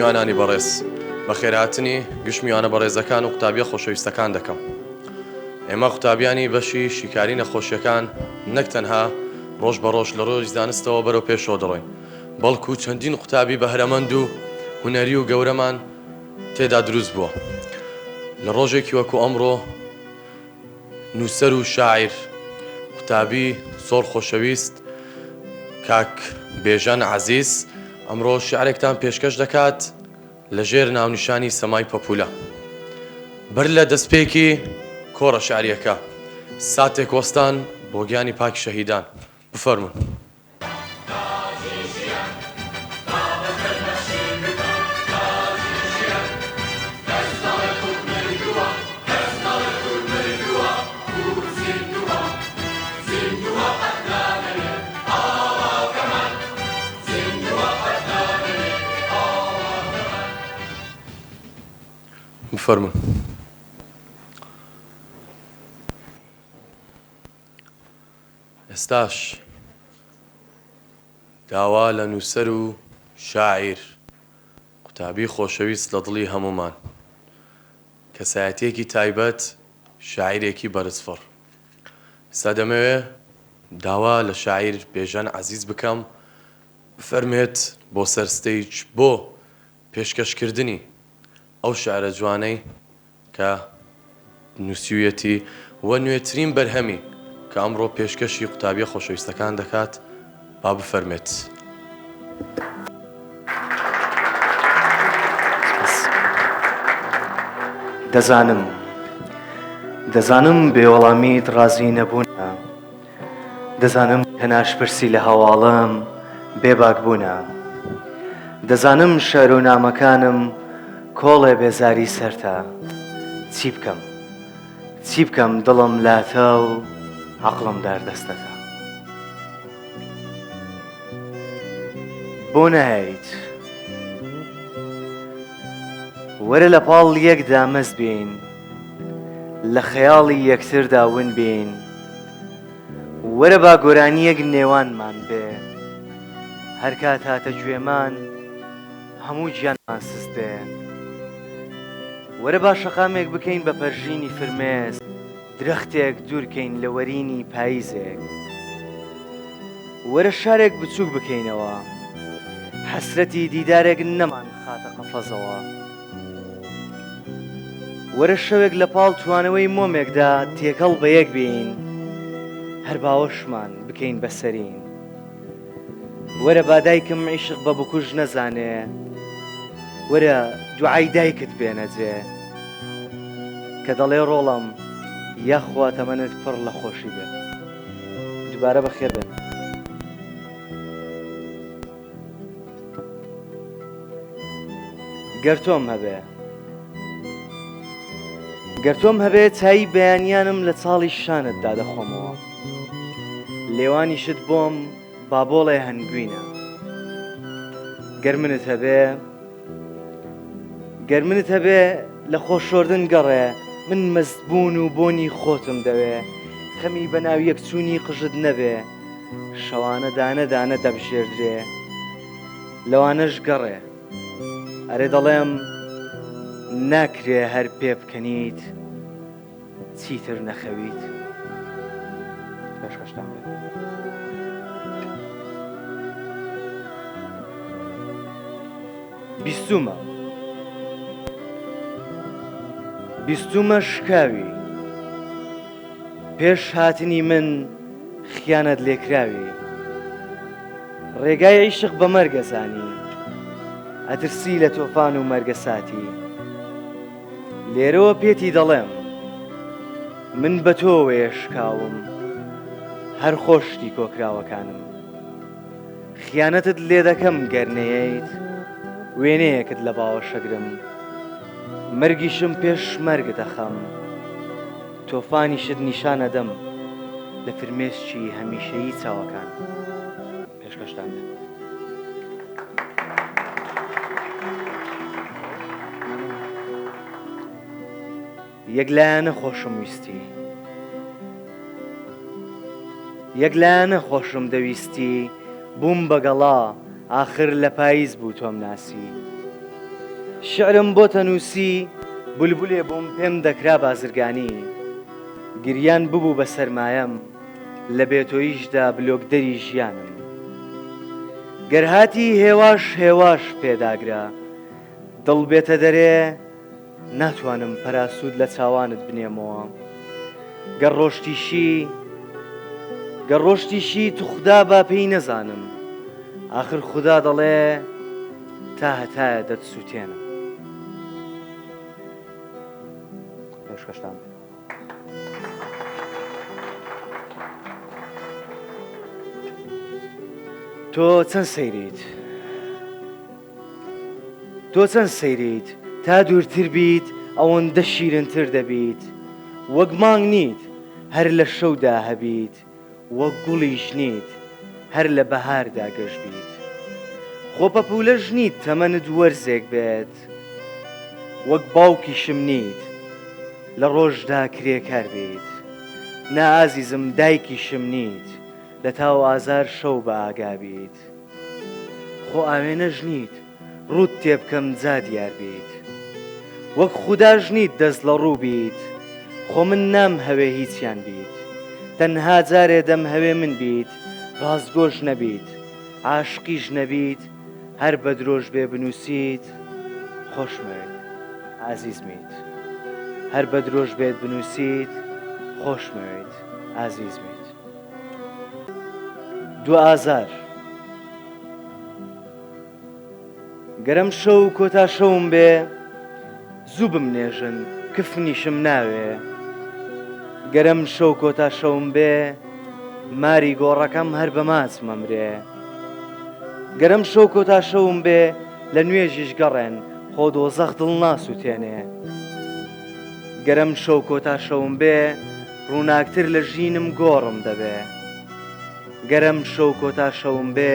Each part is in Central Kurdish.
میوانانی بەڕێز، بەخێرهاتنی گشت میوانە بەڕێزەکان و قوتابیە خۆشەویستەکان دەکەم. ئێمە قوتابیانی بەشی شیکاری نەخۆشیەکان نەک تەنها ڕۆژ بە ڕۆژ لە ڕۆژی زانستەوە بەرەو پێشەوە دەڕۆین، بەڵکو چەندین قوتابی بەهرەمەند و هونەری و گەورەمان تێدا دروست بووە. لە ڕۆژێکی وەکو ئەمڕۆ نووسەر و شاعیر، قوتابی زۆر خۆشەویست کاک بێژەن عەزیز ئەمڕۆ شیعرێکتان پێشکەش دەکات لە ژێر ناونیشانی سەمای پەپوولە. بەر لە دەستپێکی کۆڕە شیعرییەکە ساتێک وەستان بۆ گیانی پاکی شەهیدان بفەرموون. بفەرموون. ئێستاش داوا لە نووسەر و شاعیر، قوتابی خۆشەویست لە دڵی هەموومان، کەسایەتییەکی تایبەت، شاعیرێکی بەرزفڕ. ئێستا دەمەوێ داوا لە شاعیر بێژەن عەزیز بکەم بفەرموێت بۆ سەر stage بۆ پێشکەشکردنی ئەو شیعرە جوانەی کە نووسیویەتی و نوێترین بەرهەمی کە ئەمڕۆ پێشکەشی قوتابیە خۆشەویستەکان دەکات با بفەرمێت. دەزانم دەزانم بێ وەڵامیت ڕازی نەبوونە دەزانم کە ناشپرسی لە هەواڵم بێ باک بوونە دەزانم شعر و نامەکانم کۆڵێ بێزاری سەرتە چی بکەم چی بکەم دڵم لاتە و عەقڵم داردەستەتە بۆ نایەیت وەرە لە پاڵ یەکدا مەست بین لە خەیاڵی یەکتردا ون بین وەرە با گۆرانییەک نێوانمان بێ هەر کات هاتە گوێمان هەموو گیانمان سست بێ وەرە با شەقامێک بکەین بە پەرژینی فرمێسک درەختێک دوورکەین لە وەرینی پاییزێک وەرە شارێک بچووک بکەینەوە حەسرەتی دیدارێک نەمان خاتە قەفەزەوە. وەرە شەوێک لە پاڵ توانەوەی مۆمێکدا تێکەڵ بە یەک بین، هەر باوەشمان بکەین بە سەرین. وەرە با دایکم عیشق بە بکوژ نەزانێ، وەرە دوعای دایکت بێنە جێ. کە دەڵێ ڕۆڵەم یاخوا تەمەنت پڕ لە خۆشی بێ. دووبارە بەخێر بێن. گەر تۆم هەبێ گەر تۆم هەبێ چایی بەیانیانم لە چاڵی شانتدا دەخۆمەوە لێوانیشت بۆم بابۆڵێ هەنگوینە گەر منت هەبێ گەر منت هەبێ لە خۆشۆردن گەڕێ من مەستبوون و بۆنی خۆتم دەوێ خەمی بەناویەکچوونی قژت نەبێ شەوانە دانە دانە دەبژێردرێ لەوانەش گەڕێ ئەرێ دەڵێم ناکرێ هەر پێ بکەنیت چیتر نەخەویت پێشکەشتان بێت. بیستومە بیستومە شکاوی پێش هاتنی من خیانەت لێکراوی ڕێگای عیشق بە مەرگە زانی ئەترسی لە تۆفان و مەرگەساتی لێرەوە پێتی دەڵێم من بە تۆوەیە شکاوم هەر خۆشتی کۆکراوەکانم خیانەتت لێدەکەم گەر نەیەیت وێنەیەکت لە باوەشەگرم مەرگیشم پێش مەرگت ئەخەم تۆفانیشت نیشان ئەدەم لە فرمێسکی هەمیشەیی چاوەکان پێشکەشتان بێت. یەکلایەنە خۆشم ویستی یەکلایەنە خۆشم دەویستی بووم بە گەڵا ئاخر لە پاییز بوو تۆم ناسی. شیعرم بۆ تەنووسی بولبولێ بووم پێم دەکرا بازرگانی. گریان ببوو بە سەرمایەم لە بێتۆیشدا بلۆکدەری ژیانم. گەر هاتی هێواش هێواش پێداگرە دڵ بێتە دەرێ ناتوانم پەراسووت لە چاوانت بنێمەوە. گەر ڕۆشتیشی گەر ڕۆشتیشی توخدا با پێی نەزانم ئاخر خودا دەڵێ تا هەتایە دەتسووتێنم. پێشکەشتان بێ. تۆ چەند سەیریت تۆ چەند سەیریت تا دوورتر بیت ئەوەندە شیرنتر دەبیت وەک مانگ نیت هەر لە شەودا هەبیت وەک گوڵیش نیت هەر لە بەهاردا گەش بیت خۆ پەپوولەش نیت تەمەنت وەرزێک بێت وەک باوکیشم نیت لە ڕۆژدا کرێکار بیت نا ئازیزم دایکیشم نیت لە تاو ئازار شەو بە ئاگا بیت خۆ ئاوێنەش نیت ڕووت تێبکەم جا دیار بیت وەک خوداش نیت دەست لە ڕوو بیت خۆ من نامهەوێ هیچیان بیت تەنها جارێ دەمهەوێ من بیت ڕاستگۆش نەبیت عاشقیش نەبیت هەر بە درۆش بێ بنووسیت خۆشمەوێت ئازیزمیت هەر بە درۆش بێت بنووسیت خۆشمەوێت ئازیزمیت دو ئازار گەر ئەمشەو کۆتا شەوم بێ زوو بمنێژن کفنیشم ناوێ گەر ئەمشەو کۆتا شەوم بێ ماری گۆڕەکەم هەر بە ماچ مەمرێ گەر ئەمشەو کۆتا شەوم بێ لە نوێژیش گەڕێن خۆ دۆزەخ دڵ ناسووتێنێ گەر ئەمشەو کۆتا شەوم بێ ڕووناکتر لە ژینم گۆڕم دەبێ. گەر ئەمشەو کۆتا شەوم بێ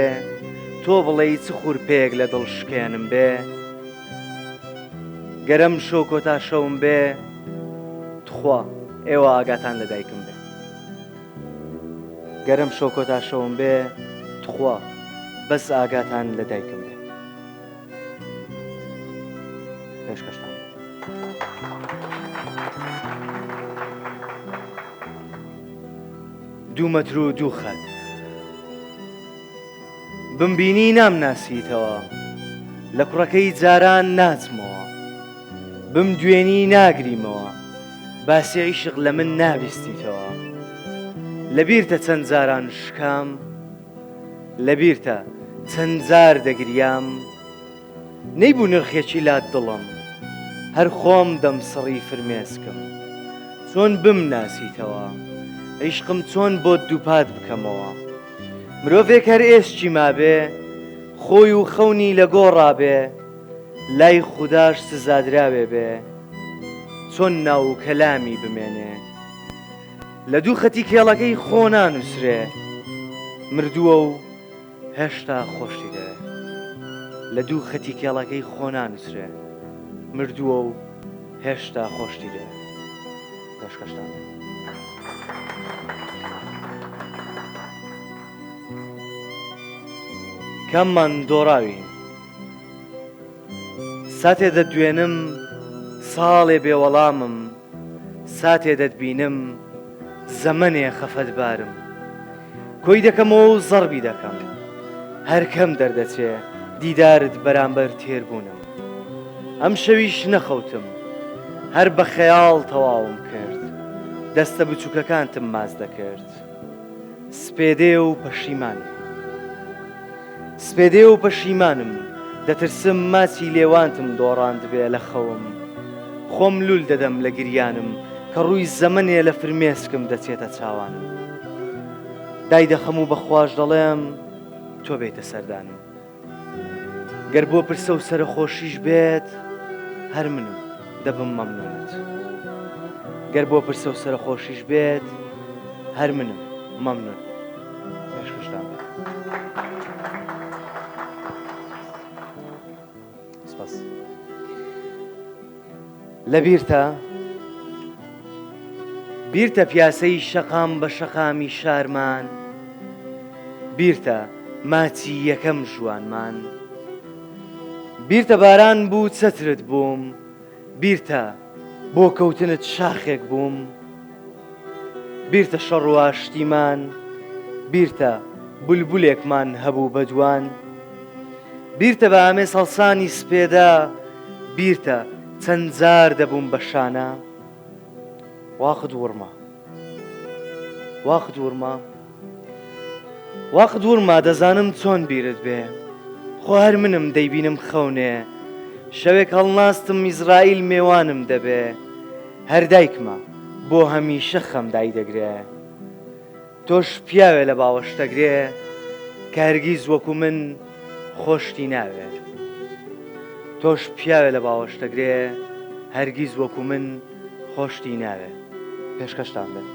تۆ بڵێی چ خورپەیەک لە دڵ شکێنم بێ گەر ئەمشەو کۆتا شەوم بێ تخوا ئێوە ئاگاتان لە دایکم بێ گەر ئەمشەو کۆتا شەوم بێ تخوا بەس ئاگاتان لە دایکم بێ پێشکەشتان دوو مەتر و دوو خەت. بمبینی نامناسیتەوە، لە کوڕەکەی جاران ناچمەوە. بمدوێنی ناگریمەوە، باسی عیشق لە من نابیستیتەوە. لەبیرتە چەند جاران شکام؟ لەبیرتە چەند جار دەگریام؟ نەیبوو نرخێکی لات دڵم هەر خۆم دەمسڕی فرمێسکم چۆن بمناسیتەوە عیشقم چۆن بۆت دووپات بکەمەوە مرۆڤێک هەر ئێسکی مابێ خۆی و خەونی لە گۆڕا بێ لای خوداش سزادراوێ بێ چۆن ناو و کەلامی بمێنێ لە دوو خەتی کێڵەکەی خۆ نانووسرێ مردووە و هێشتا خۆشی دەوێ. لە دوو خەتی کێڵەکەی خۆ نانووسرێ. مردووە و هێشتا خۆشتی دەوێ. پێشکەشتان بێ. کاممان دۆڕاوین؟ ساتێ دەتدوێنم ساڵێ بێ وەڵامم ساتێ دەتبینم زەمەنێ خەفەتبارم کۆی دەکەمەوە و زەڕبی دەکەم هەر کەم دەردەچێ دیدارت بەرامبەر تێربوونم ئەم شەویش نەخەوتم هەر بە خەیاڵ تەواوم کرد دەستە بچووکەکانتم ماچ دەکرد سپێدێ و پەشیمانم سپێدێ و پەشیمانم دەترسم ماچی لێوانتم دۆڕاندبێ لە خەوم خۆم لول دەدەم لە گریانم کە ڕووی زەمەنێ لە فرمێسکم دەچێتە چاوانم دایدەخەم و بەخواش دەڵێم تۆ بێیتە سەردانم گەر بۆ پرسە و سەرەخۆشیش بێت هەر منم دەبم مەمنونت گەر بۆ پرسە و سەرەخۆشیش بێت هەر منم مەمنون پێشکەشتان بێت. سپاس. لەبیرتە؟ بیرتە پیاسەی شەقام بە شەقامی شارمان؟ بیرتە ماچی یەکەم ژوانمان؟ بیرتە باران بوو چەترت بووم بیرتە بۆ کەوتنت شاخێک بووم بیرتە شەڕ و ئاشتیمان بیرتە بولبولێکمان هەبوو بە دوان بیرتە بە ئامێز هەڵسانی سپێدە بیرتە چەند جار دەبووم بە شانە واقت وڕما واقت وڕما واقت وڕما دەزانم چۆن بیرت بێ خۆ هەر منم دەیبینم خەونێ شەوێک هەڵناستم ئیزرائیل مێوانم دەبێ هەر دایکمە بۆ هەمیشە خەم دایدەگرێ تۆش پیاوێ لە باوەش دەگرێ کە هەرگیز وەکو من خۆشتی ناوێ تۆش پیاوێ لە باوەش دەگرێ هەرگیز وەکو من خۆشتی ناوێ پێشکەشتان بێت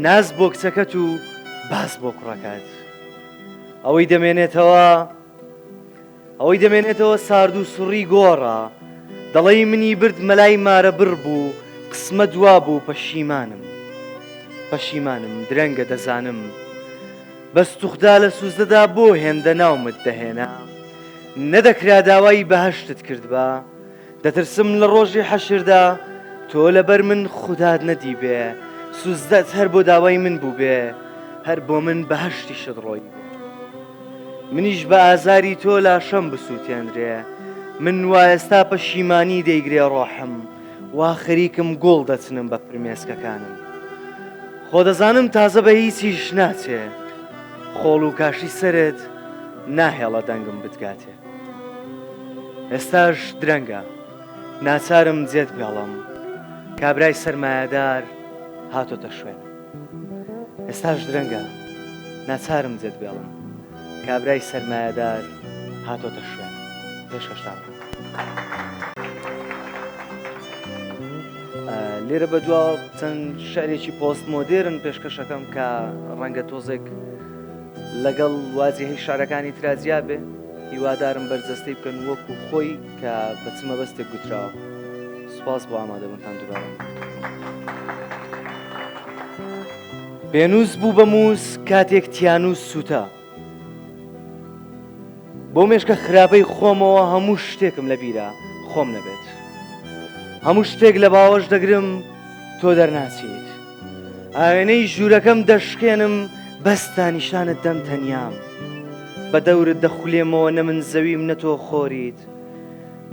ناز بۆ کچەکەت و باس بۆ کوڕەکەت ئەوەی دەمێنێتەوە ئەوەی دەمێنێتەوە سارد و سڕی گۆڕە دەڵێی منی برد مەلای مارە بڕ بوو قسمەت وابوو پەشیمانم پەشیمانم درەنگە دەزانم بەس توخدا لە سوزدەدا بۆ هێندە ناومت دەهێنا نەدەکرا داوای بەهەشتت کردبا دەترسم لە ڕۆژی حەشردا تۆ لەبەر من خودات نەدیبێ سوزدەت هەر بۆ داوای من بووبێ هەر بۆ من بەهەشتیشت ڕۆیبێ منیش بە ئازاری تۆ لاشەم بسووتێنرێ من وا ئێستا پەشیمانی دەیگرێ ڕۆحم وا خەریکم گوڵ دەچنم بە فرمێسکەکانم خۆ دەزانم تازە بە هیچیش ناچێ خۆڵ و کاشی سەرت ناهێڵە دەنگم بتگاتێ ئێستاش درەنگە ناچارم جێت بێڵم کابرای سەرمایەدار هاتۆتە شوێنم ئێستاش درەنگە ناچارم جێت بێڵم کابرای سەرمایەدار هاتۆتە شوێنم پێشکەشتان بکەم. لێرە بەدوا چەند شعرێکی پۆست مۆدێرن پێشکەشەکەم کە ڕەنگە تۆزێک لەگەڵ واجیهەی شعرەکانی ترا جیا بێ هیوادارم بەرجەستەی بکەن وەکو خۆی کە بە چ مەبەستێک گوتراوە سوپاس بۆ ئامادەبوونتان دووبارە. پێنووس بوو بە مووس کاتێک تیانووس سووتا بۆ مێشکە خراپەی خۆمەوە هەموو شتێکم لە بیرە خۆم نەبێت هەموو شتێک لە باوەش دەگرم تۆ دەرناچیت ئاوێنەی ژوورەکەم دەشکێنم بەس تا نیشانت دەم تەنیام بە دەورت دەخولێمەوە نە من زەویم نە تۆ خۆریت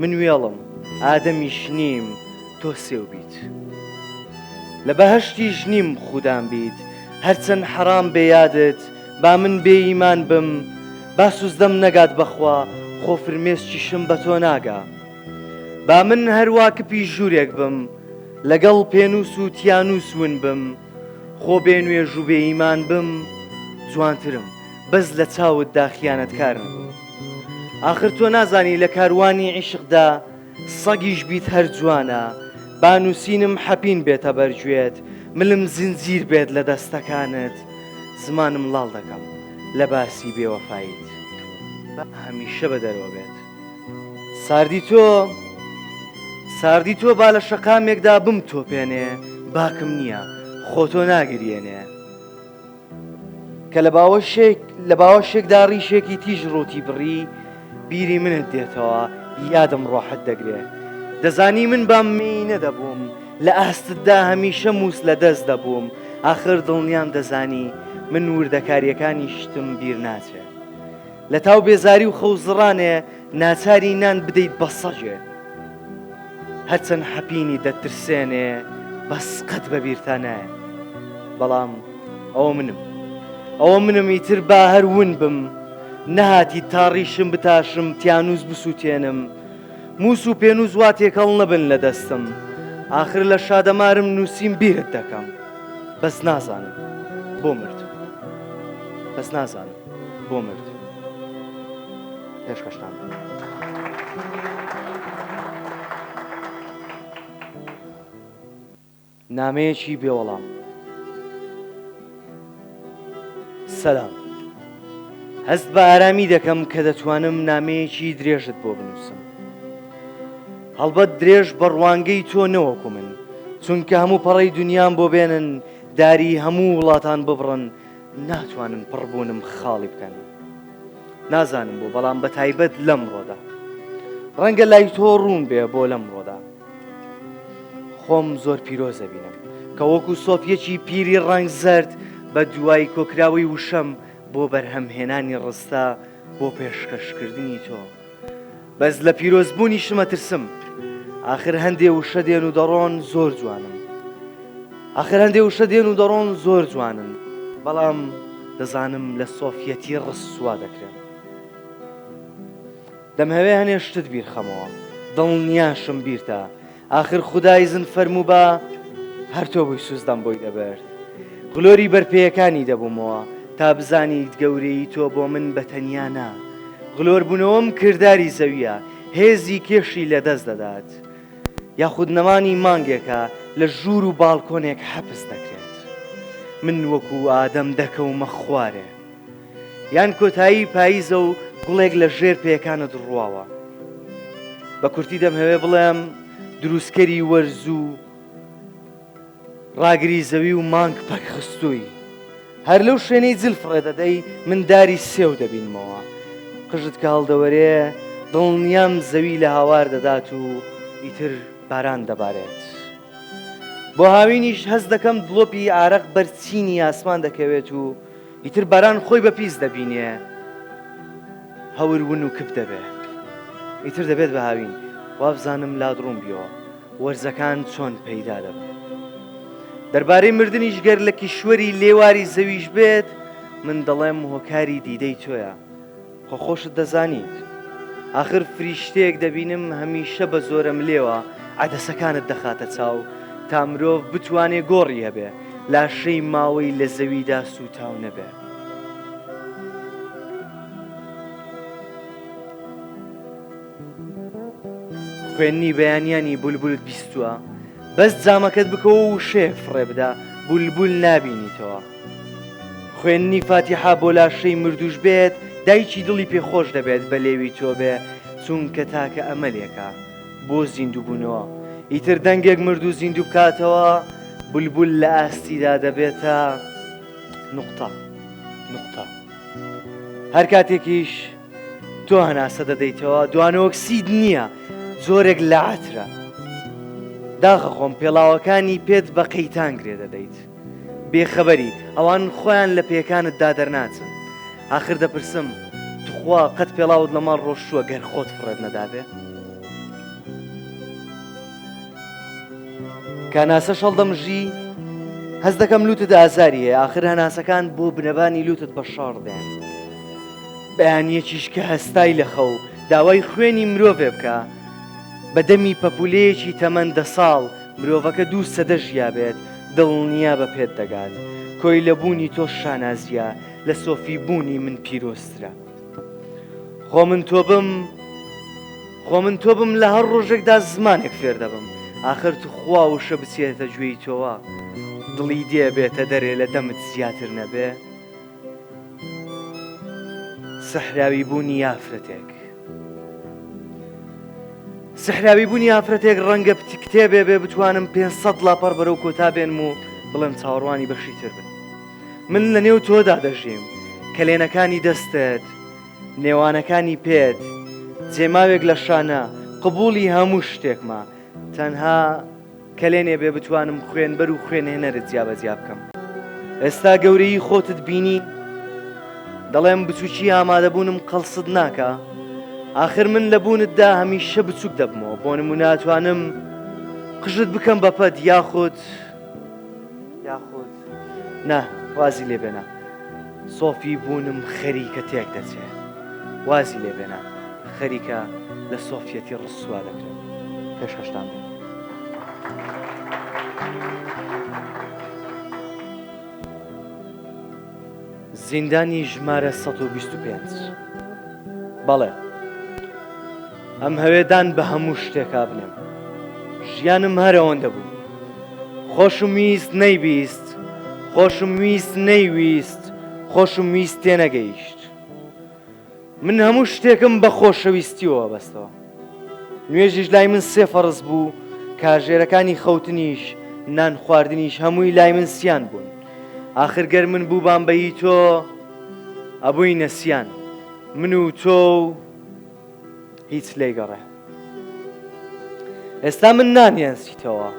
من وێڵم ئادەمیش نیم تۆ سێو بیت لە بەهەشتیش نیم خودام بیت هەرچەند حەرام بێ یادت با من بێ ئیمان بم با سوزدەم نەگات بەخوا خۆ فرمێسکیشم بە تۆ ناگا با من هەروا کپی ژوورێک بم لەگەڵ پێنووس و تیانووس ون بم خۆ بێ نوێژ و بێ ئیمان بم جوانترم بەس لە چاوتدا خیانەتکار نەبم ئاخر تۆ نازانی لە کاروانی عیشقدا سەگیش بیت هەر جوانە با نووسینم حەپین بێتە بەر گوێت ملم زنجیر بێت لە دەستەکانت زمانم لاڵ دەکەم لە باسی بێوەفاییت با هەمیشە بە دەرەوە بێت ساردی تۆ ساردی تۆ با لە شەقامێکدا بمتۆپێنێ باکم نییە خۆ تۆ ناگریێنێ کە لە باوەشێک لە باوەشێکدا ڕیشێکی تیژ ڕووتی بڕی بیری منت دێتەوە یادم ڕۆحت دەگرێ دەزانی من بام مێینە دەبووم لە ئاستتدا هەمیشە مووس لە دەست دەبووم ئاخر دڵنیام دەزانی من وردەکاریەکانی شتم بیر ناچێ لە تاو بێزاری و خەوزڕانێ ناچاری نان بدەیت بە سەگێ هەرچەند حەپینی دەترسێنێ بەس قەت بە بیرتا نایە بەڵام ئەوە منم ئەوە منم ئیتر با هەر ون بم نەهاتی تا ڕیشم بتاشم تیانوس بسووتێنم موس و پێنووس وا تێکەڵ نەبن لە دەستم ئاخر لە شادەمارم نووسیم بیرت دەکەم بەس نازانم بۆ مرد بەس نازانم بۆ مرد پێشکەشتان بێت. نامەیەکی بێ وەڵام. سەلام. هەست بە ئارامی دەکەم کە دەتوانم نامەیەکی درێژت بۆ بنووسم. هەڵبەت درێژ بە ڕوانگەی تۆ نەوەکو من، چونکە هەموو پەڕەی دنیام بۆ بێنن، داری هەموو وڵاتان ببڕن، ناتوانن پڕبوونم خاڵی بکەن. نازانم بۆ بەڵام بە تایبەت لەمڕۆدا. ڕەنگە لای تۆ ڕوون بێ بۆ لەمڕۆدا خۆم زۆر پیرۆز دەبینم کە وەکو سۆفیەکی پیری ڕەنگ زەرد بە دوای کۆکراوەی وشەم بۆ بەرهەمهێنانی ڕستە بۆ پێشکەشکردنی تۆ. بەس لە پیرۆزبوونیشم ئەترسم. ئاخر هەندێ وشە دێن و دەڕۆن زۆر جوانن. ئاخر هەندێ وشە دێن و دەڕۆن زۆر جوانن، بەڵام دەزانم لە سۆفیەتی ڕسوا دەکرێن. دەمهەوێ هەنێ شتت بیرخەمەوە، دڵنیاشم بیرتە، ئاخر خودا ئیزن فەرمووبا هەر تۆ بووی سوزدەم بۆی دەبرد. غلۆری بەر پێیەکانی دەبوومەوە تا بزانیت گەورەیی تۆ بۆ من بە تەنیا نا. غلۆربوونەوەم کرداری زەوییە، هێزی کێشی لەدەست دەدات. یاخود نەمانی مانگێکە لە ژوور و باڵکۆنێک حەپس دەکرێت. من وەکوو ئادەم دەکەومە خوارێ. یان کۆتایی پاییزە و گوڵێک لە ژێر پێیەکانت ڕواوە. بە کورتی دەمهەوێ بڵێم دروستکەری وەرز و ڕاگری زەوی و مانگ پەکخستووی. هەر لەو شوێنەی جل فڕێ دەدەی من داری سێو دەبینمەوە. قژت کە هەڵدەوەرێ دڵنیام زەوی لە هاوار دەدات و ئیتر باران دەبارێت. بۆ هاوینیش هەست دەکەم دڵۆپی ئارەق بەر چینی ئاسمان دەکەوێت و ئیتر باران خۆی بە پیس دەبینێ هەور ون و کپ دەبێ ئیتر دەبێت بە هاوین وابزانم لات ڕوون بیەوە وەرزەکان چۆن پەیدا دەبن دەربارەی مردنیش گەر لە کیشوەری لێواری زەویش بێت من دەڵێم هۆکاری دیدەی تۆیە خۆ خۆشت دەزانیت. ئاخر فریشتەیەک دەبینم هەمیشە بە زۆرەملێوە عەدەسەکانت دەخاتە چاو تا مرۆڤ بتوانێ گۆڕی هەبێ، لاشەی ماوەی لە زەویدا سووتاو نەبێ. خوێندنی بەیانیانی بولبولت بیستووە؟ بەس جامەکەت بکەوە و وشەیەک فڕێ بدە، بولبول نابینیتەوە. خوێندنی فاتیحە بۆ لاشەی مردووش بێت دایکی دڵی پێ خۆش دەبێت بە لێوی تۆ بێ چونکە تاکە ئەمەلێکە بۆ زیندووبوونەوە ئیتر دەنگێک مردوو زیندوو بکاتەوە بولبول لە ئاستیدا دەبێتە نوقتە نوقتە هەر کاتێکیش تۆ هەناسە دەدەیتەوە دوانۆکسید نییە جۆرێک لە عەترە داخە خۆم پێڵاوەکانی پێت بە قەیتان گرێ دەدەیت بێخەبەری، ئەوان خۆیان لە پێکانتدا دەرناچن. ئاخر دەپرسم، توخوا قەت پێڵاوت لە ماڵ ڕۆشتووە گەر خۆت فڕێت نەدابێ؟ کە هەناسەش هەڵدەمژی، هەست دەکەم لووتت ئازاری هەیە، ئاخر هەناسەکان بۆ بنەبانی لووتت بە شاڕ دێن. بەیانییەکیش کە هەستای لە خەو، داوای خوێنی مرۆڤێ بکە، بە دەمی پەپوولەیەکی تەمەن دە ساڵ، مرۆڤەکە دوو سەدە ژیابێت دڵنیا بە پێت دەگات. کۆیلە بوونی تۆ شانازیە لە سۆفی بوونی من پیرۆزترە. خۆ من تۆ بم خۆ من تۆ بم لە هەر ڕۆژێکدا زمانێک فێر دەبم. ئاخر توخوا وشە بچێتە گوێی تۆوە دڵی دێ بێتە دەرێ لە دەمت زیاتر نەبێ. سحراوی بوونی ئافرەتێک. سحراوی بوونی ئافرەتێک ڕەنگە کتێبێ بێ بتوانم 500 لاپەڕ بەرەو کۆتا بێنم و بڵێم چاوەڕوانی بەشی تر بن. من لە نێو تۆدا دەژیم، کەلێنەکانی دەستت، نێوانەکانی پێت، جێماوێک لە شانە، قبوڵی هەموو شتێکمە، تەنها کەلێنێ بێ بتوانم خوێنبەر و خوێنهێنەرت جیابەجیا بکەم. ئێستا گەورەیی خۆتت بینی؟ دەڵێم بچووکی ئامادەبوونم قەڵست ناکا؟ ئاخر من لە بوونتدا هەمیشە بچووک دەبمەوە، بۆ نموونە ئەتوانم قژت بکەم بە پەت یاخود یاخود نا وازی لێ بێنە سۆفی بوونم خەریکە تێک دەچێ وازی لێ بێنە خەریکە لە سۆفیەتی ڕسوا دەکرێت پێشکەشتان بێت. زیندانی ژمارە 125 بەڵێ ئەم هەوێ دان بە هەموو شتێکا بنێم ژیانم هەر ئەوەندە بوو خۆشم ویست نەیبیست خۆشم ویست نەیویست خۆشم ویست تێنەگەیشت من هەموو شتێکم بە خۆشەویستیەوە بەستەوە. نوێژیش لای من سێ فەڕز بوو، کاژێرەکانی خەوتنیش، نان خواردنیش هەمووی لای من سیان بوون. ئاخر گەر من بووبام بە هی تۆ، ئەبووینە سیان. من و تۆ و هیچ لێی گەڕێ. ئێستا من نانیانسیتەوە.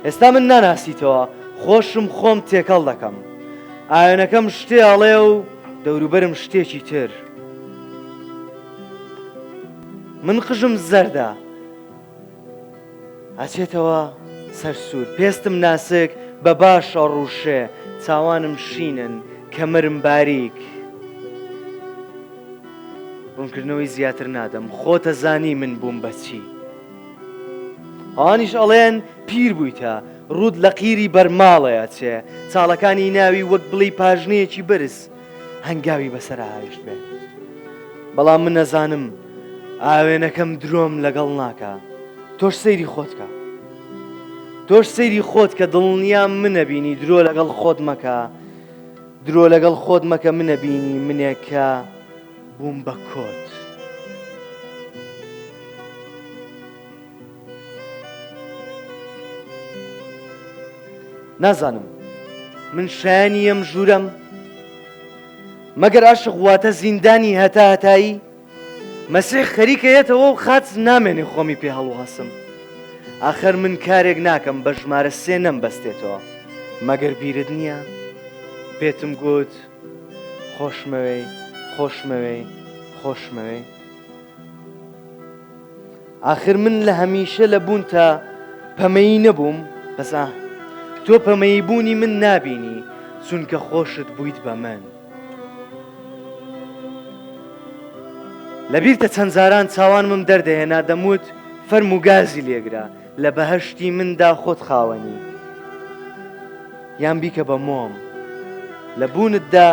ئێستا من ناناسیتەوە، خۆشم خۆم تێکەڵ دەکەم. ئاوێنەکەم شتێ ئەڵێ و دەوروبەرم شتێکی تر. من قژم زەردە. ئەچێتەوە سەر سوور. پێستم ناسک بە باش ئەڕووشێ. چاوانم شینن، کەمەرم باریک. ڕوونکردنەوەی زیاتر نادەم. خۆت ئەزانی من بووم بە چی. ئەوانیش ئەڵێن پیر بوویتە، ڕووت لە قیری بەرماڵێ ئەچێ، چاڵەکانی ناوی وەک بڵێی پاژنەیەکی بەرز هەنگاوی بەسەرا هاویشتبێ. بەڵام من ئەزانم ئاوێنەکەم درۆم لەگەڵ ناکا. تۆش سەیری خۆت کە. تۆش سەیری خۆت کە دڵنیام منەبینی درۆ لەگەڵ خۆت مەکە. درۆ لەگەڵ خۆت مەکە منەبینی منێک کە بووم بە کۆت. نازانم من شایانی ئەم ژوورەم؟ مەگەر عەشق واتە زیندانی هەتا هەتایی؟ مەسیح خەریکە یەتەوە و خاچ نامێنێ خۆمی پێ هەڵواسم. ئاخەر من کارێک ناکەم بە ژمارە سێ نەمبەستێتەوە. مەگەر بیرت نییە؟ پێتم گوت خۆشمەوێی، خۆشمەوێی، خۆشمەوێی. ئاخر من لە هەمیشە لە بوونتا پەمەیی نەبووم؟ بەس ئاه، تۆ پەمەیی بوونی من نابینی، چونکە خۆشت بوویت بە من. لەبیرتە چەند جاران چاوانمم دەردەهێنا دەموت فەرموو گازی لێگرە، لە بەهەشتی مندا خۆت خاوەنی، یان بیکە بە مۆم. لە بوونتدا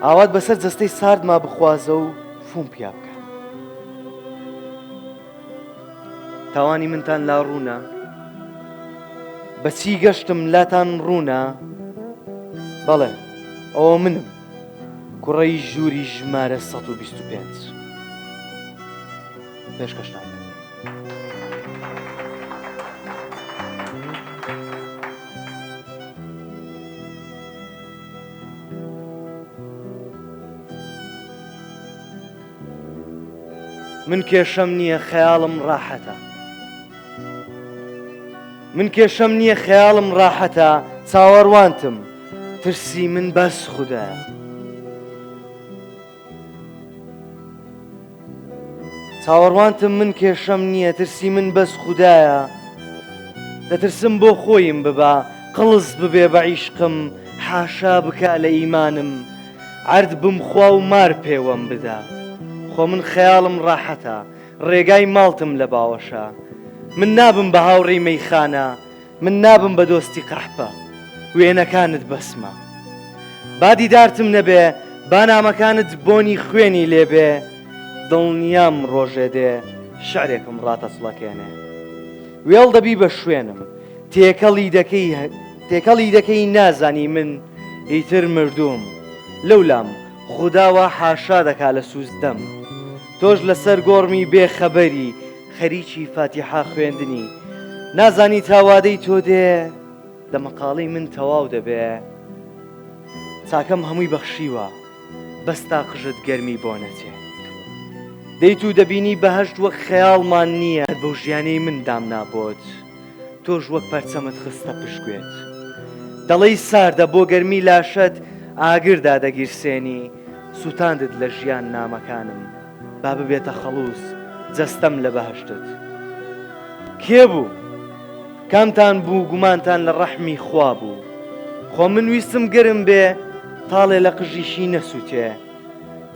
ئاوات بەسەر جەستەی ساردما بخوازە و فووم پیا بکە. تاوانی منتان لا ڕوونە؟ بە چی گەشتم لاتان ڕوونە؟ بەڵێ، ئەوە منم، کوڕەی ژووری ژمارە 125. پێشکەشتان بێت. من کێشەم نییە خەیاڵم ڕاحەتە من کێشەم نییە خەیاڵم ڕاحەتە چاوەڕوانتم ترسی من بەس خودایە چاوەڕوانتم من کێشەم نییە ترسی من بەس خودایە دەترسم بۆ خۆیم ببا قڵز ببێ بە عیشقم حاشا بکا لە ئیمانم عەرد بمخوا و مار پێوەم بدا خۆ من خەیاڵم ڕاحەتە ڕێگای ماڵتم لە باوەشە من نابم بە هاوڕێی مەیخانە من نابم بە دۆستی قەحپە وێنەکانت بەسمە با دیدارتم نەبێ با نامەکانت بۆنی خوێنی لێبێ دڵنیام ڕۆژێ دێ شعرێکم ڕاتەچڵەکێنێ وێڵ دەبی بە شوێنم تێکەڵی دەکەی تێکەڵی دەکەی نازانی من ئیتر مردووم لەولام خودا وا حاشا دەکا لە سوزدەم تۆش لەسەر گۆڕمی بێ خەبەری خەریکی فاتیحا خوێندنی نازانی تا وادەی تۆ دێ دەمەقاڵی من تەواو دەبێ چاکەم هەمووی بەخشیوە بەس تا قژت گەرمی بۆ نەچێ دێیت و دەبینی بەهەشت وەک خەیاڵمان نییە بەو ژیانەی من دامنا بۆت تۆش وەک پەرچەمت خستە پشت گوێت دەڵێی ساردە بۆ گەرمی لاشەت ئاگر دادەگیرسێنی سوتاندت لە ژیان نامەکانم با ببێتە خەڵوز جەستەم لە بەهەشتت کێ بوو کامتان بوو گومانتان لە ڕەحمی خوا بوو خۆ من ویستم گەرم بێ تاڵێ لە قژیشی نەسووتێ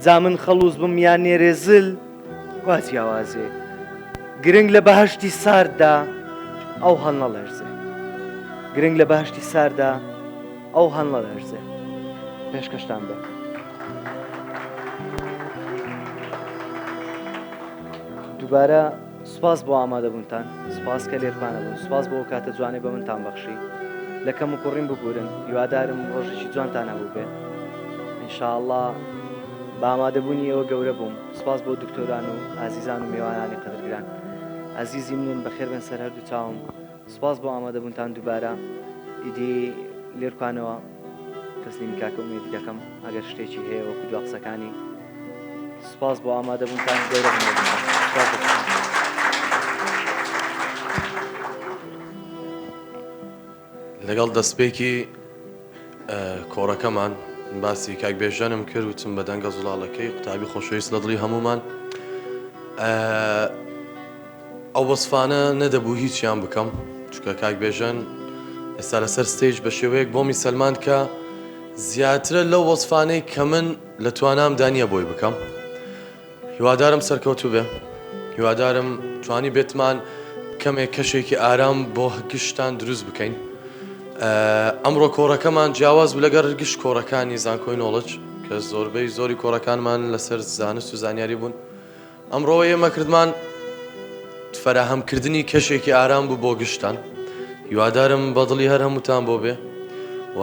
جا من خەڵوز بم یان نێرێزل وا جیاوازێ گرنگ لە بەهەشتی سارددا ئەو هەڵنەڵێرزێ گرنگ لە بەهەشتی ساردا ئەو هەڵنەلەرزێ پێشکەشتان بێ. دووبارە سوپاس بۆ ئامادەبوونتان سوپاس کە لێرپانە بوون سوپاس بۆ کاتە جوانەی بە منتان بەخشی لە کەم و کوڕیم ببورن هیوادارم ڕۆژێکی جوانتان هەبوو بێ ئینشاءاللە بە ئامادەبوونی ئێوە گەورە بووم سوپاس بۆ دکتۆران و ئازیزان و مێوانانی قەدرگران ئازیزی منن بەخێربێن سەر هەردوو چاوم سوپاس بۆ ئامادەبوونتان دووبارە ئیدی لێرکانەوە تەسلیمی کاکە ئومێدی دەکەم ئەگەر شتێکی هەیە وەکو دوا قسەکانی سوپاس بۆ ئامادەبوونتان گەورە بن. سوپاس بۆ. لەگەڵ دەستپێکی کۆڕەکەمان باسی کاک بێژەنم کرد وتم بە دەنگە زوڵاڵەکەی قوتابی خۆشەویست لە دڵی هەمومان ئەو وەسفانە نەدەبوو هیچیان بکەم چونکە کاک بێژەن ئێستا لەسەر stage بە شێوەیەک بۆمی سەلماند کە زیاترە لەو وەسفانەی کە من لە توانامدا نییە بۆی بکەم. هیوادارم سەرکەوتوو بێ هیوادارم توانی بێتمان کەمێک کەشێکی ئارام بۆ گشتان دروست بکەین ئەمڕۆ کۆڕەکەمان جیاواز بوو لەگەڵ گشت کۆڕەکانی زانکۆی نۆڵج کە زۆربەی زۆری کۆڕەکانمان لەسەر زانست و زانیاری بوون ئەمڕۆ ئێمە کردمان فەراهەمکردنی کەشێکی ئارام بوو بۆ گشتان هیوادارم بەدڵی هەر هەمووتان بۆ بێ و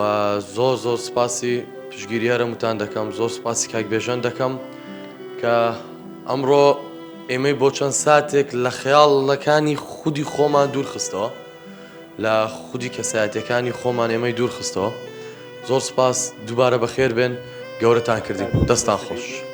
زۆر زۆر سپاسی پشگیری هەر هەمووتان دەکەم زۆر سپاسی کاک بێژەن دەکەم کە ئەمڕۆ ئێمەی بۆ چەند ساتێک لە خەیاڵەکانی خودی خۆمان دوور خستەوە لە خودی کەسایەتەکانی خۆمان ئێمەی دوور خستەوە زۆر سپاس دووبارە بەخێر بێن گەورەتان کردین دەستان خۆش.